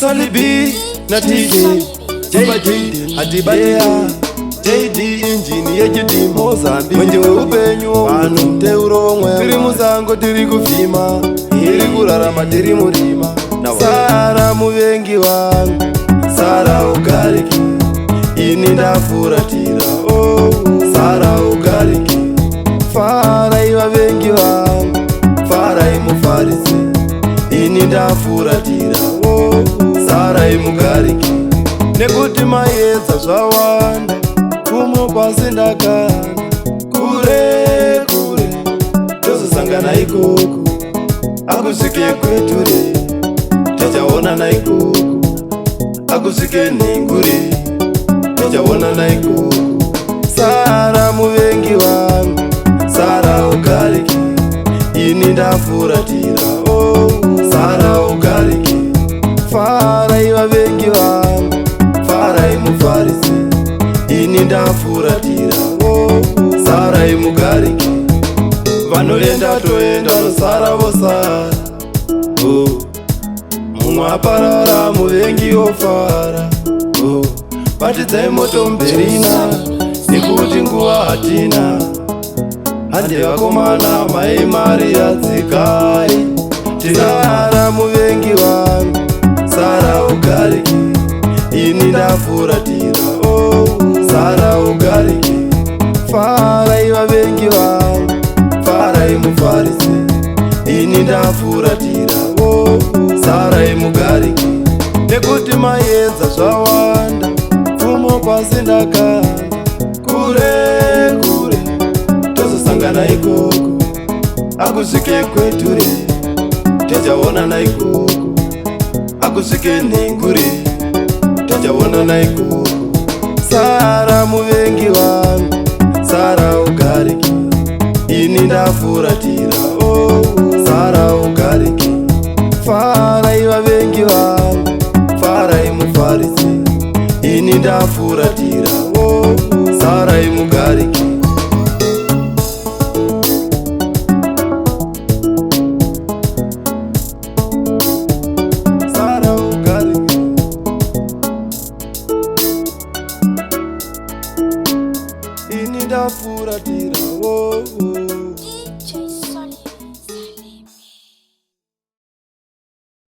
Sally B na TK JD hatibatia JD injini yechidimo Mozambique mwenje weupenyu vanhu teuro mweya tiri musango tiri kuvhima tiri kurarama tiri murima. Sara muvengi wangu, sara ugarike, ini ndafuratira. Oh, sara ugarike, farai vavengi vangu, farai mufarise, ini ndafuratira. Oh, sarai mugarike, nekuti maedza zvawanda, pfumo pasi ndakanda, kure kure tozosangana ikoko, akusvike kweture tichaonana ikoko, akusvike nhinguri tichaonana ikoko. Sara muvengi wangu, sara ugarike, ini ndafuratira. Oh, sara ugarike, farai vavengi vangu, farai mufarise, ini ndafuratira. Oh, sarai mugarike, vanoenda toenda, nosara vosara. Oh, mumwe aparara, muvengi ofara. Oh, batidzai moto mberina, nekuti nguva hatina. Hande vakomana, mai Maria dzikai. Sara muvengi wangu, sara ugarike, ini ndafuratira. Oh, sara ugarike, farai vavengi vangu, farai mufarise, ini ndafuratira. Oh, sarai mugarike, nekuti maedza zvawanda, pfumo pasi ndakanda, kure kure tozosangana ikoko, akusvike kweture tichaonana ikoko, akusvike nhinguri tichaonana ikoko. Sara muvengi wangu, sara ugarike, ini ndafuratira. Oh, sara ugarike, farai vavengi vangu, farai mufarise, ini ndafuratira. Oh, sarai mugarike. Sara ugarike, ini ndafuratira.